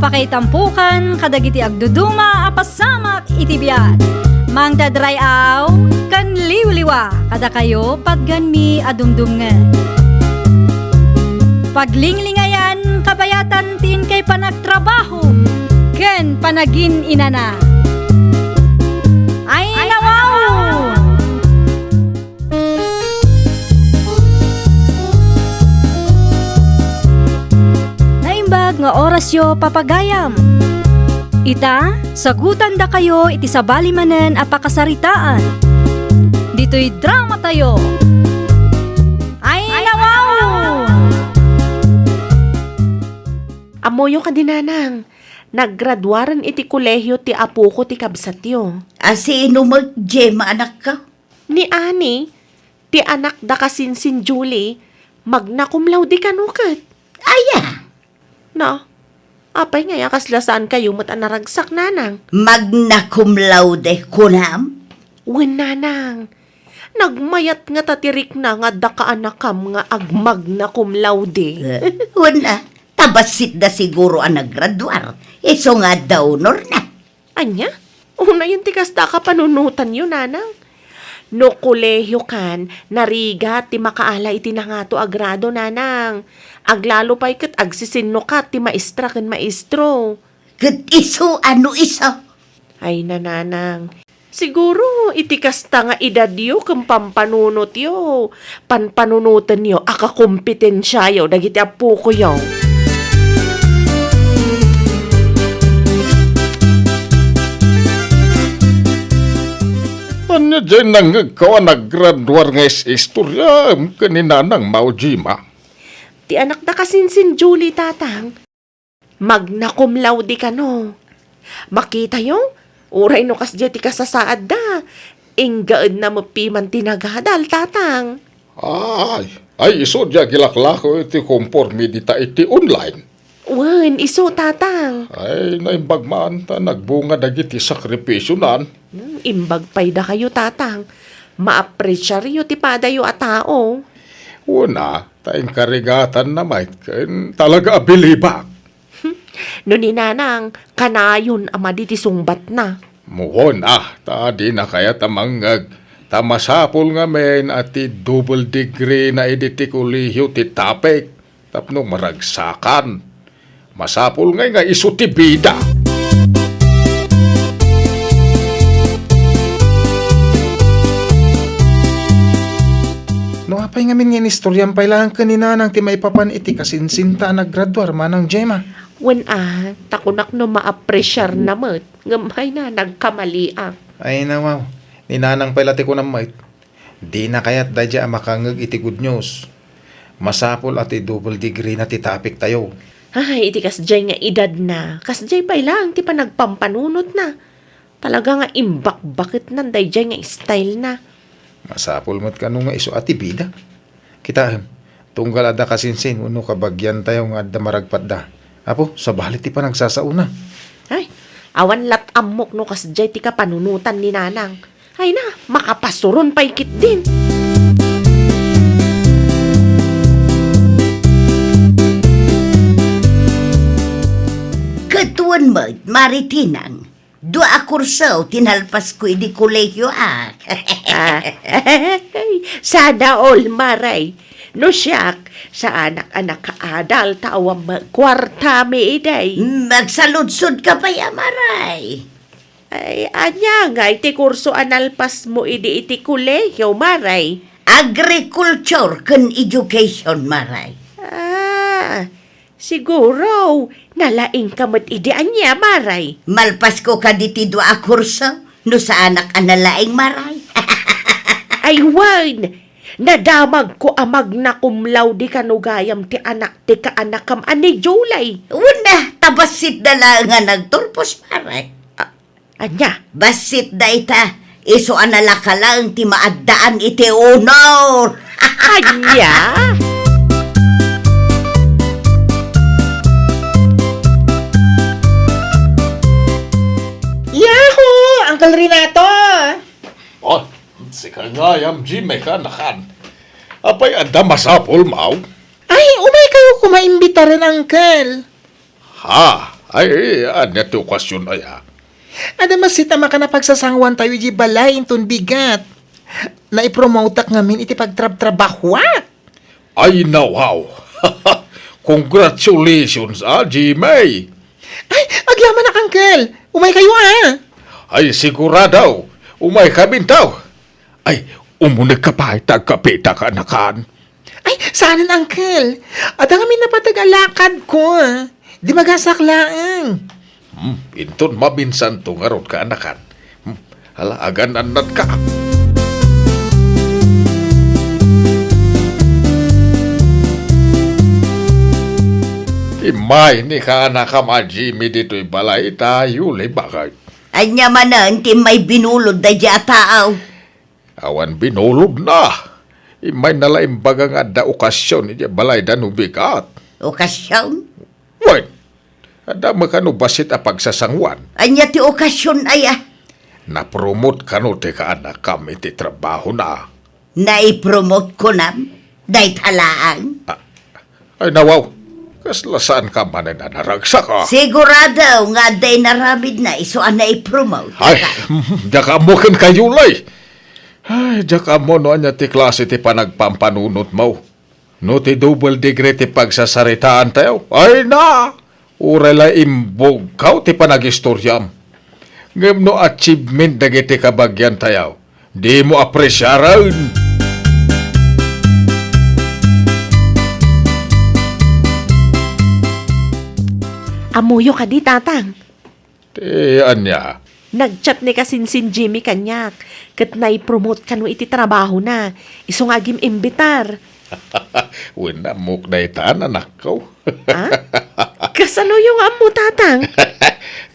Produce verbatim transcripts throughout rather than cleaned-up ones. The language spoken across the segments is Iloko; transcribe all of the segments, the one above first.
Pakaitampokan kadagiti agduduma a pasamak iti biag. Mangted ray-aw ken liwliwa kadakayo patganmi a dumdumngeg. Paglinglingayan kabayatan ti inkay panagtrabaho ken panagin-inana. Ay, nawaw! Naimbag nga orasyo, papagayam. Ita, sagutandakayo iti sabali manen a pakasaritaan. Ditoy dramatayo. Ay, nawaw! Ammoyo kadi, nanang, naggraduaren iti kolehio ti apoko ti kabsatyo. A sino met, Gemma, anakko? Ni Ani, ti anak da kasinsin Julie, magna cum laude kano ket. Aya? Na, apay ngay a kasla saankayo met a naragsak, nanang? Magna cum laude, kunam? Wen, nanang. Nagmayat ngata ti rikna nga adda kaanakam nga agmagna cum laude. Eh, wen a, ta bassitda siguro a naggraduar, isu nga adda honorna. Ania? Unayen ti kasta a kapanunotanyo, nanang. No kolehiokan, narigat ti makaala iti nangato a grado, nanang. Aglalo pay ket agsisinnukat ti maestra ken maestro. Ket isu a no isu? Ay, nanang. Siguro, iti kasta nga edadyo ken pampanunotyo, panpanunotenyo a kakompetensiayo dagiti appokoyo. Ania diay nangngegko a naggraduar nga is-istoriam ken ni Nanang Maujima? Ti anakda kasinsin Julie, tatang. Magna cum laude kano. Makitayo, uray no kasdiay ti kasasaadda, inggaenna met piman ti nagadal, tatang. Ay, ay, isu diay agilaklako iti konforme dita iti online. Wen, isu, tatang. Ay, naimbag man ta nagbunga dagiti sakripisionan. Hmm, imbag pay dakayo, tatang. Maapresiaryo ti padayo a tao. Wen a, ta inkarigatanna met ken talaga a bilibak. No ni Nanang, kanayon a madi ti sungbatna. Wen a, ta dina kayat a mangngeg, ta masapul ngamin a ti double degree na idi ti kolehiyo ti topic tapno maragsakan. Masapul ngay nga isu ti bida. No apay ngamin nga inistoriam pay laeng ken ni Nanang ti maipapan iti kasinsinta a naggraduar, Manang Gemma? Wen a, ta kunak no maapresiarna met, ngem ay na, nagkamaliak. Ay, nawaw. Ni Nanang pay la ti kunam met. Dina kayat daydiay a makangngeg iti good news. Masapul a ti double degree na ti topic tayo. Ay, iti kasdiay nga edadna, kasdiay pay laeng ti panagpampanunotna. Talaga nga imbakbaketnan daydiay nga style na. Masapul met kano nga isu a ti bida. Kitaem, tunggal adda kasinsin wenno kabagiantayo nga adda maragpatda. Apo, sabali ti panagsasaona. Ay, awan lat ammok no kasdiay ti kapanunotan ni Nanang. Ay na, makapasuron pay ketdin. Ket wen met, Mari Tinang, dua a kurso ti nalpasko idi kolehiyoak. Ah, sana all, Maray. No siak, saanak a nakaadal ta awan met kuartami idi. Magsaludsodka pay a, Maray. Ay, ania ngay ti kurso a nalpasmo idi iti kolehiyo, Maray? Agriculture ken education, Maray. Ah, Siguro, nalaingka met idi ania, Maray? Malpasko kadi ti dua a kurso, no saanak a nalaing, Maray. Ay, wen! Nadamagko a magna cum laude kano gayam ti anak ti kaanakam a ni Julie. Wen a, ta bassitda laeng a nagturpos, Maray. Ah, Ania? Bassit dayta, isu a nalaka laeng ti maaddaan iti honor. Ania? Yahoo! Uncle Renato! Oh, sika nga, Yam Jimmy, kanakan. Apay, adda masapul, maw? Ay, umay kayo kumaimbitar, Uncle. Ha, Ay, ania ti okasion aya? Adda met sita makan a pagsasanguantayo idiay balay inton bigat. Naipromotek ngamin iti pagtrabtrabahuak. Ay, nawaw! Congratulations, ah, Jimmy! Ay, agyamanak, Uncle! Umaykayo, ah! Ay, sigurado! Umaykaminto! Ay, umunegka pay ta agkapita, kaanakan. Ay, saanen, Uncle. Adda ngamin napateg a lakadko, ah. Dimagasak laeng. Hmm, inton maminsanto ngarud, kaanakan. Hmm, hala, agan-annatka. Immay ni kaanakam a Jimmy ditoy balay ta Yuli, bakit? Ania manen ti immay binulod daydiay a tao? Awan binulodna. Immayna la imbaga nga adda okasion idiay balayda no bigat. Okasion? Wen, adda met kano bassit a pagsasanguan. Ania ti okasion aya? Napromote kano ti kaanakam iti trabahona. Naipromote kunam? Dayta laeng? Ah, ay, nawaw. Kasla saanka manen a naragsak, ah. Sigurado nga adda inaramidna isu a naipromote. Ay, diak ammo kenka, Yuli. Ay, diak ammo no ania ti klase ti panagpampanunotmo. No ti double degree ti pagsasaritaantayo, ay na! Uray la imbugkaw ti panagistoriam. Ngem no achievement dagiti kabagiantayo, dimo apresiaren. Ammoyo kadi, Tatang? Ti ania? Nag-chat ni kasinsin Jimmy kaniak, ket nai-promote kano iti trabahona. Isu nga agim-imbitar. Wen, ammok dayta, anakko. Ah? Kasanoyo nga ammo, Tatang?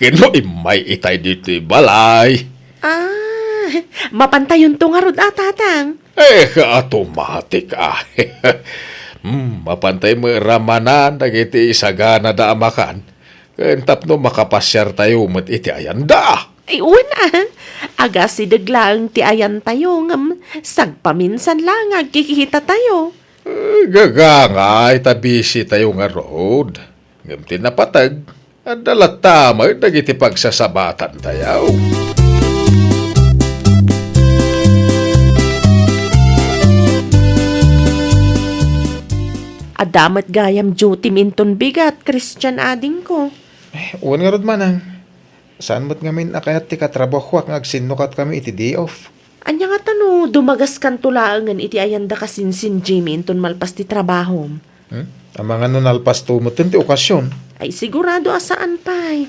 Ket no immay itay ditoy balay. Ah, mapantayonto ngarud a, Tatang? Eh, ka-automatic, ah. Hmm, mapantay met ramanan dagiti isaganada a makan. Ken tapno makapasiartayo met iti ayanda. Ay, wen, ah. Agasideg laeng ti ayantayo, ngem sagpaminsan la nga agkikitatayo. Eh, gagangay ta busy tayo ngarud. Ngem ti napateg, adda latta met dagiti pagsasabatantayo. Adda met gayam duty-m inton bigat, Christian, adingko. Eh, wen ngarud, manang. Saan met ngamin a kayat ti katrabahuak nga agsinnukatkayo iti day off? Ania ngata no dumagaskanto laengen iti ayanda kasinsin Jimmy inton malpas ti trabahom? Hmm? Amangan no nalpasto metten ti okasion? Ay, sigurado a saan pay.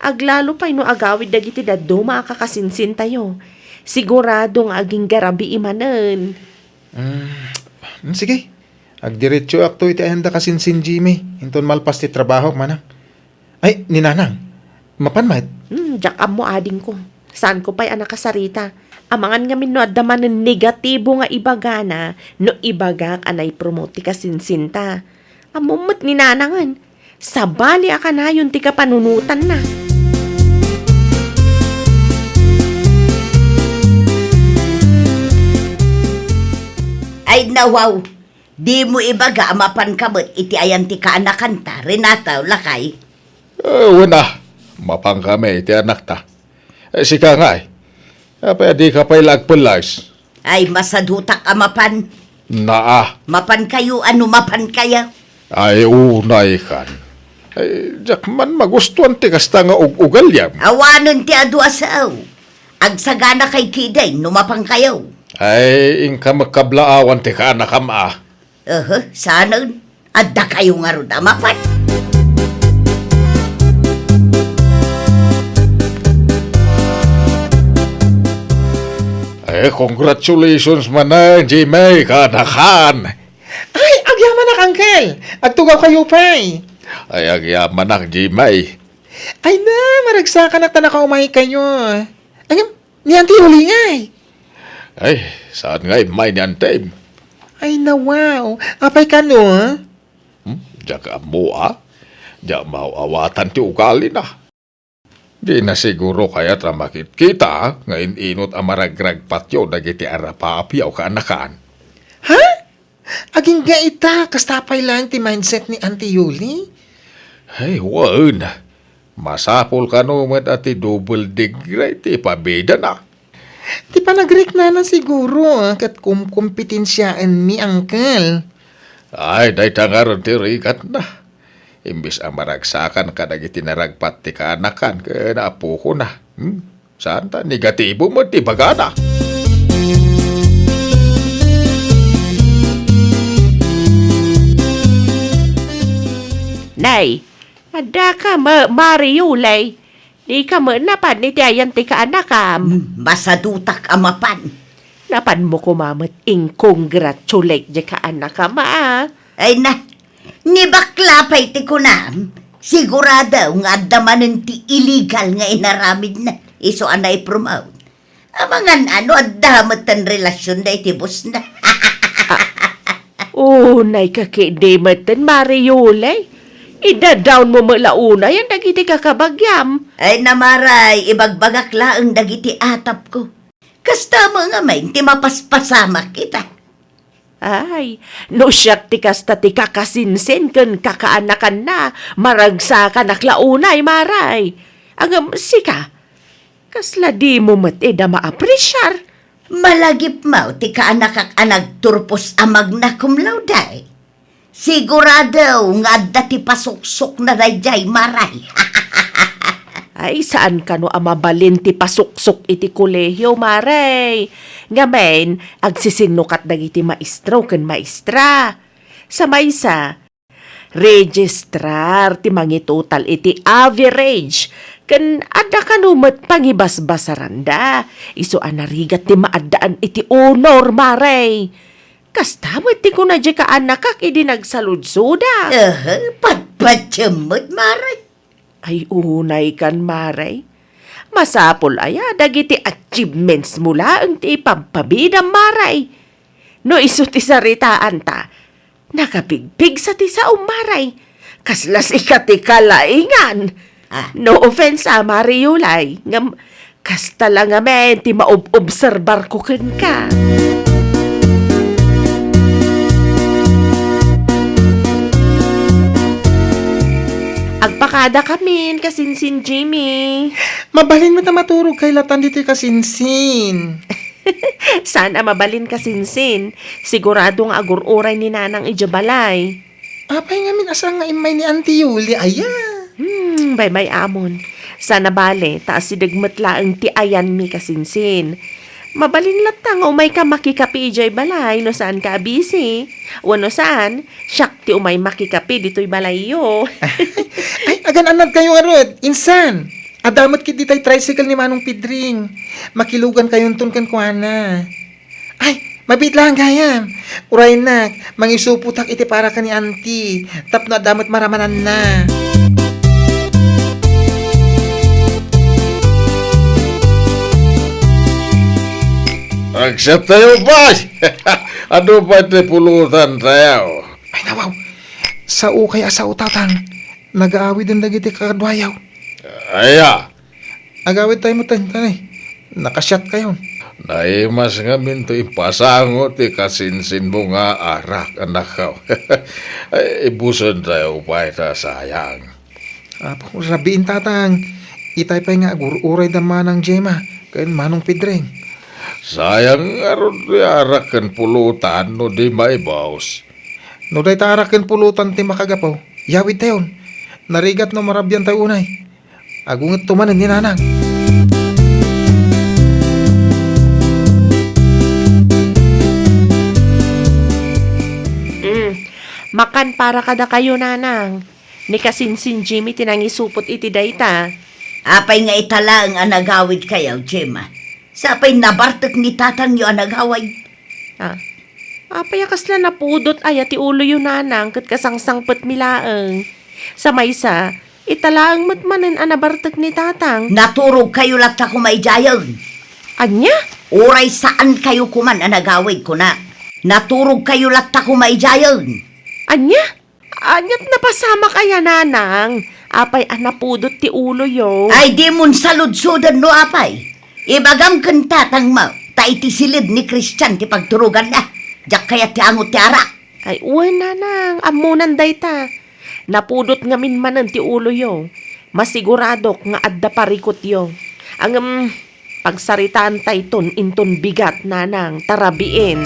Aglalo pay no agawid dagiti dadduma a kakasinsintayo. Sigurado nga agingga rabii manen. Hmm, hmm, sige. Agdiretsoakto iti ayanda kasinsin Jimmy inton malpas ti trabahok, manang. Ay, ni Nanang, mapan met? Hmm, diak ammo, adingko. Saanko pay a nakasarita. Amangan ngamin no adda manen negatibo nga ibagana no ibagak a nai-promote ti kasinsinta. Ammom met ni Nanangen. Sabali a kanayon ti kapanunotanna. Ay, nawaw! Dimo ibaga a mapanka met iti ayan ti kaanakanta, Renato, lakay? Eh, wen a, mapankami iti anakta. Eh, sika ngay, apay a dika pay la agpellas? Ay, masadutak a mapan. Naa. Mapankayo a no mapankayo? Ay, unay kan. Ay, diak man magustuan ti kasta nga ug-ugaliam. Awanen ti adu a sao. Agsaganakay kidin no mapankayo. Ay, inka met kablaawan ti kaanakam a. Aha, saanen? Addakayo ngarud a mapan? Eh, congratulations manen, Jimmy, kaanakan. Ay, agyamanak, Uncle. Agtugawkayo pay. Ay, agyamanak, Jimmy. Ay na, maragsakanak ta nakaumaykayo. Ay, ni Auntie Yuli ngay? Ay, saan nga immay ni Antem? Ay, nawaw. Apay kano, ah? Hmm? Diak ammo, ah. Diak maaw-awatan ti ugalina. Di na siguro kayat a makitkita nga in-inut a maragragpatyo dagiti arapaapyo kaanakan. Ha? Agingga ita, kasta pay laeng ti mindset ni Auntie Yuli? Ay, wen. Masapul kano met a ti double degree ti ipabidana. Ti panagriknana siguro, ah, ket kumkompetensiaenmi, uncle. Ay, dayta ngarud ti rigatna. Imbes a maragsakan kadagiti naragpat ti kaanakan ken apokona. Hmm? Saan ta negatibo met ti ibagana? Nay, adda ka, ma-, Mari Yulay. Dika met napan iti ayan ti kaanakam. Hmm, masadutak a mapan. Napanmo koma met ing-congratulate diay kaanakam, a? Ay na, ni bakla pay ti kunam, sigurado nga adda manen ti illegal nga inaramidna, isu a naipromote. Amangan ano, adda metten relasionda iti bossna. Unay ka ketdi metten, Mari Yulay. Idadawnmo met la unay dagiti kakabagiam. Ay na, Maray, ibagbagak laeng dagiti atapko. Kasta met ngamin ti mapaspasamak ita. Ay, no siak ti kasta ti kakasinsin ken kakaanakanna, maragsakanak la unay, Maray. Ngem sika, kasla dimo met ida maapresiar? Malagipmo ti kaanakak a nagturpos a magna cum laude. Sigurado nga adda ti pasuksokna daydiay, Maray. Ay, saan kano a mabalin ti pasuksok iti kolehio, Maray. Ngamin, agsisinnukat dagiti maestro ken maestra. Sa maysa, registrar ti mangitotal iti average, ken adda kano met pangibasbasaranda, isu a narigat ti maaddaan iti honor, Maray. Kasta met ti kuna diay kaanakak idi nagsaludsoda. Aha, patpatiem met, Maray. Ay, unay kan, Maray. Masapul aya dagiti achievementsmo laeng ti ipabpabidam, Maray? No isu ti saritaanta, nakapigpigsa ti saom, Maray. Kasla sika ti kalaingan. Ah. No offense, a, Mari Yulay, ngem kasta la ngamin ti maob-obserbarko kenka. Agpakadakamin, kasinsin Jimmy. Mabalin met a maturogkay latan ditoy, kasinsin. Saan a mabalin, kasinsin. Sigurado nga agur-uray ni Nanang idiay balay. Apay ngamin a saan nga immay ni Auntie Yuli aya? Hmm, baybay-amon. Saan a bale, ta asideg met laeng ti ayanmi, kasinsin. Mabalin latta nga umayka makikape idiay balay no saanka a busy. Wenno saan, siak ti umay makikape ditoy balayyo. Ay, agan-annadkayo ngarud, insan. Adda met ketdi tay tricycle ni Manong Pedring. Makilugankayonton kenkuana. Ay, mabiit laeng gayam. Uraynak, mangisupotak iti paraka ni Auntie tapno adda met maramananna. Agsiattayo pay! Adu pay ti pulutantayo? Ay, nawaw. Saokay a sao, Tatang. Nagaawiden dagiti kakaduayo. Aya? Agawidtayo metten, Tatay. Nakasiatkayon. Naimas ngamin ti impasango ti kasinsinmo nga arak, anakko. Ay, ibusentayo pay ta sayang. Apo, rabiin, Tatang. Itay pay nga agur-uray da Manang Gemma ken Manong Pedring. Sayang ngarud ti arak ken pulutan no di maibus. No dayta arak ken pulutan ti makagapu, yawidtayon. Narigat no marabiantayo unay. Agungetto manen ni Nanang. Mm. Makan para kadakayo, Nanang. Ni kasinsin Jimmy ti nangisupot iti dayta. Apay nga ita laeng a nagawidkayo, Gemma? Sapay nabartek ni tatangyo a nagawid. Ah, apay a kasla napudot aya ti uloyo, Nanang, ket kasangsangpetmi laeng? Sa maysa, ita laeng met manen a nabartek ni Tatang. Naturogkayo latta koma idiayen. Ania? Uray saankayo koman a nagawid, kunak. Naturogkayo latta koma idiayen. Ania? Aniat napasamak aya, Nanang? Apay a napudot ti uloyo? Ay, dimon saludsoden no apay. Ibagam ken tatangmo, ta iti siled ni Christian ti pagturoganna. Diak kayat ti angot ti arak. Ay, wen, Nanang, ammonan dayta. Napudot ngamin manen ti uloyo. Masiguradok nga adda parikutyo. Ngem, pagsaritaantayton inton bigat, nanang, ta rabiin.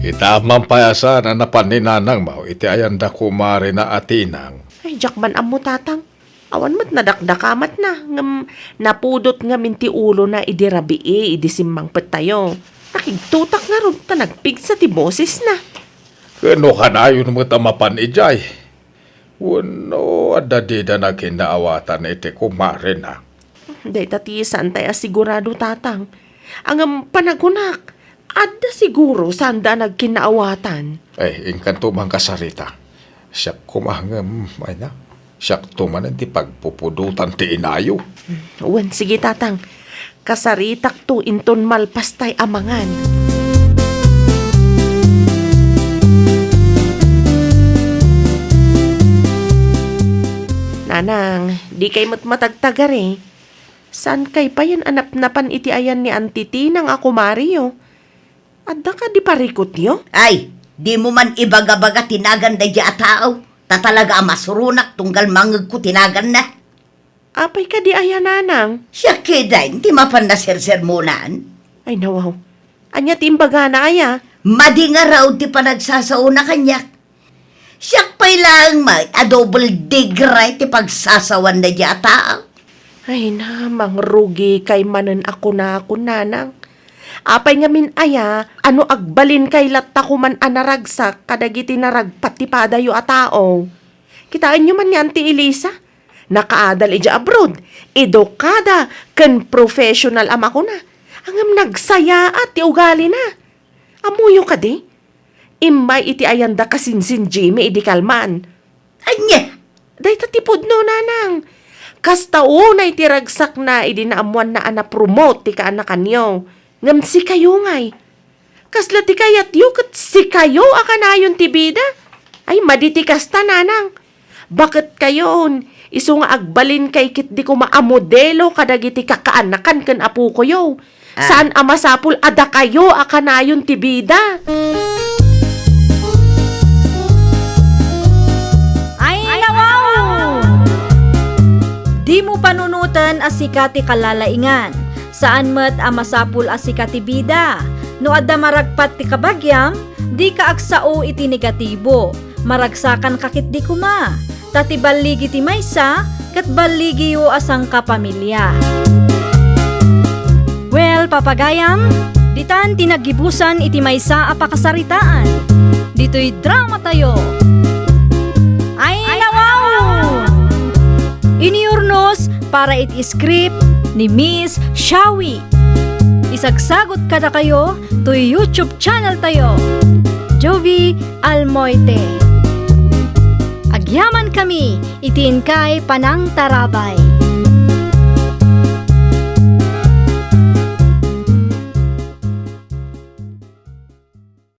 Ita man pay a saan a napan ni nanangmo iti ayanda kumarena a Tinang. Ay, diak man ammo, tatang. Awan met nadakdakamatna, ngem napudot ngamin ti ulona idi rabii idi simmangpettayo. Nakigtutak ngarud ta nagpigsa ti bosesna. Ken no kanayon met a mapan idiay? Wenno adda dida nakinnaawatan iti kumarena? Dayta ti saantay a sigurado, tatang. Ngem panagunak, adda siguro saanda a nagkinnaawatan. Ay, inkanto man kasarita. Siak koma ngem, ay na, siakto manen ti pagpupudotan ti inayo. Wen, sige, tatang. Kasaritakto inton malpastay a mangan. Nanang, dikay met matagtagari. Saankay payen a napnapan iti ayan ni Auntie Tinang a kumariyo? Adda kadi parikutyo? Ay, dimo man ibagabaga ti nagan daydiay a tao, ta talaga a masuronak tunggal mangngegko ti naganna. Apay kadi aya, nanang? Siak ketdin ti mapan nasersermonan. Ay, nawaw. Ania ti imbagana aya? Madi ngarud ti panagsasaona kaniak. Siak pay laeng met a double degree ti pagsasawan daydiay a tao. Ay na, mangrugikay manen a kunakon, nanang. Apay ngamin aya, a no agbalinkay latta koman a naragsak kadagiti naragpat ti padayo a tao? Kitaenyo man ni Auntie Elisa? Nakaadal idiay abroad, edukada, ken professional a makuna. Ngem nagsayaat ti ugalina. Ammoyo kadi? Immay iti ayanda kasinsin Jimmy idi kalman. Ania? Dayta ti pudno, nanang. Kasta unay ti ragsakna idi naammoanna a na-promote ti kaanakanyo. Ngem sikayo ngay, kasla ti kayatyo ket sikayo a kanayon ti bida? Ay, madi ti kasta, nanang. Baketkayon, isu nga agbalinkay ketdi koma a modelo kadagiti kakaanakan ken apokoyo. Ah. Saan a masapul a dakayo a kanayon ti bida. Ay, nawaw! Dimo panunoten a sika ti kalalaingan. Saan met a masapul a sika ti bida. No adda maragpat ti kabagiam, dika agsao iti negatibo. Maragsakanka ketdi koma, ta ti balligi ti maysa ket balligiyo a sangkapamilia. Well, papagayam, ditan ti naggibusan iti maysa a pakasaritaan. Ditoy dramatayo. Ay, nawaw! Iniurnos para iti script ni Miss Shawi. Isagsagot kadakayo toy YouTube channel tayo, Jovie Almoite. Agyaman kami iti inkay panangtarabay.